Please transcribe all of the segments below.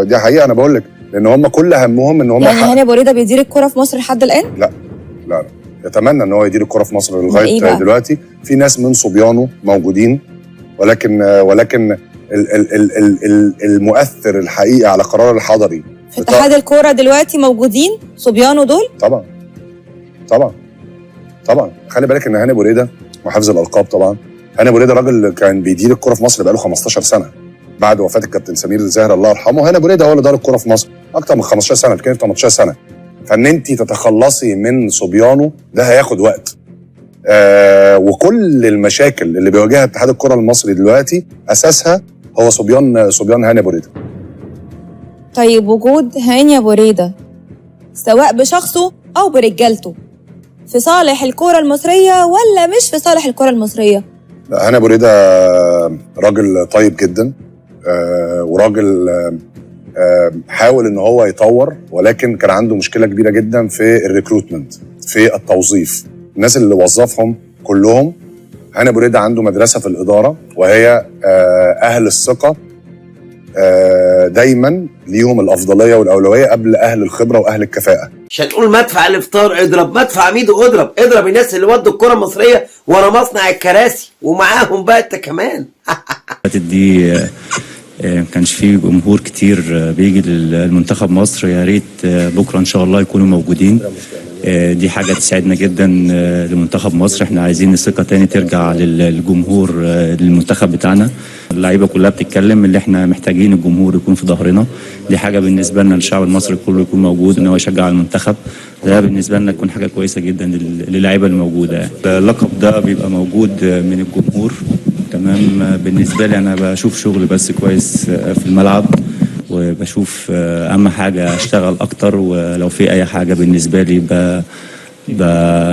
دي حقيقه، انا بقول لك لان هم كل همهم ان هم يعني هاني ابو ريده بيدير الكره في مصر لحد الان؟ لا لا، يتمنى ان هو يدير الكره في مصر لغاية إيه بقى؟ دلوقتي في ناس من صبيانه موجودين، ولكن ال ال ال ال ال المؤثر الحقيقي على قرار الحضري في اتحاد الكورة دلوقتي موجودين صبيانه دول؟ طبعا طبعا طبعا. خلي بالك ان هاني ابو ريده وحفظ الالقاب، طبعا هاني ابو ريده راجل كان بيدير الكره في مصر بقاله 15 سنة بعد وفاه الكابتن سمير الزاهر الله يرحمه. هاني ابو ريده هو اللي دار الكره في مصر اكتر من 15 سنه، بتتكلم في 18 سنة. فان انت تتخلصي من صبيانه ده هياخد وقت. وكل المشاكل اللي بيواجهها اتحاد الكره المصري دلوقتي اساسها هو صبيان هاني ابو ريده. طيب وجود هاني ابو ريده سواء بشخصه او برجالته في صالح الكره المصرية ولا مش في صالح الكره المصرية؟ لا، هاني ابو ريده راجل طيب جدا، وراجل حاول ان هو يطور، ولكن كان عنده مشكلة كبيرة جدا في ال recruitment، في التوظيف. الناس اللي وظفهم كلهم، هاني ابو ريده عنده مدرسه في الادارة، وهي اهل الثقة دايما ليهم الافضلية والاولويه قبل اهل الخبرة واهل الكفاءة. مش هنقول مدفع الافطار اضرب، مدفع ميدو اضرب، اضرب الناس اللي ودوا الكره المصرية ورا مصنع الكراسي ومعاهم بقى انت كمان. فاتت دي ما كانش فيه جمهور كتير بيجي للمنتخب مصر. يا ريت بكره ان شاء الله يكونوا موجودين. دي حاجة تسعدنا جدا لمنتخب مصر. احنا عايزين الثقة تاني ترجع للجمهور للمنتخب بتاعنا. اللعيبة كلها بتتكلم اللي احنا محتاجين الجمهور يكون في ظهرنا. دي حاجة بالنسبة لنا الشعب المصري كله يكون موجود ان هو يشجع المنتخب. ده بالنسبة لنا تكون حاجة كويسة جدا للعيبة الموجودة يعني. اللقب ده بيبقى موجود من الجمهور. تمام. بالنسبة لي انا بشوف شغل بس كويس في الملعب، وبشوف اهم حاجة اشتغل اكتر، ولو في اي حاجة بالنسبة لي ب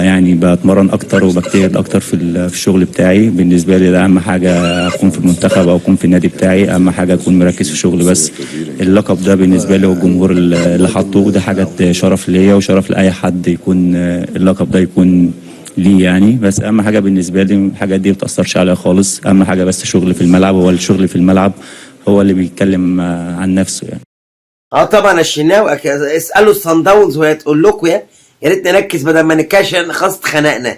يعني بتمرن اكتر وبجتهد اكتر في الشغل بتاعي. بالنسبة لي ده اهم حاجة، اكون في المنتخب او اكون في النادي بتاعي، اهم حاجة اكون مركز في شغل بس. اللقب ده بالنسبة لي والجمهور اللي حطوه ده حاجة شرف ليا وشرف لاي حد يكون اللقب ده يكون ليه يعني. بس اهم حاجة بالنسبة لي الحاجات دي ما بتاثرش عليا خالص. اهم حاجة بس شغل في الملعب، هو الشغل في الملعب هو اللي بيتكلم عن نفسه يعني. طبعا الشناوي، اسالوا الصن داونز وهي تقول لكم. يا ريت نركز بدل ما نكاشن، خلاص اتخنقنا.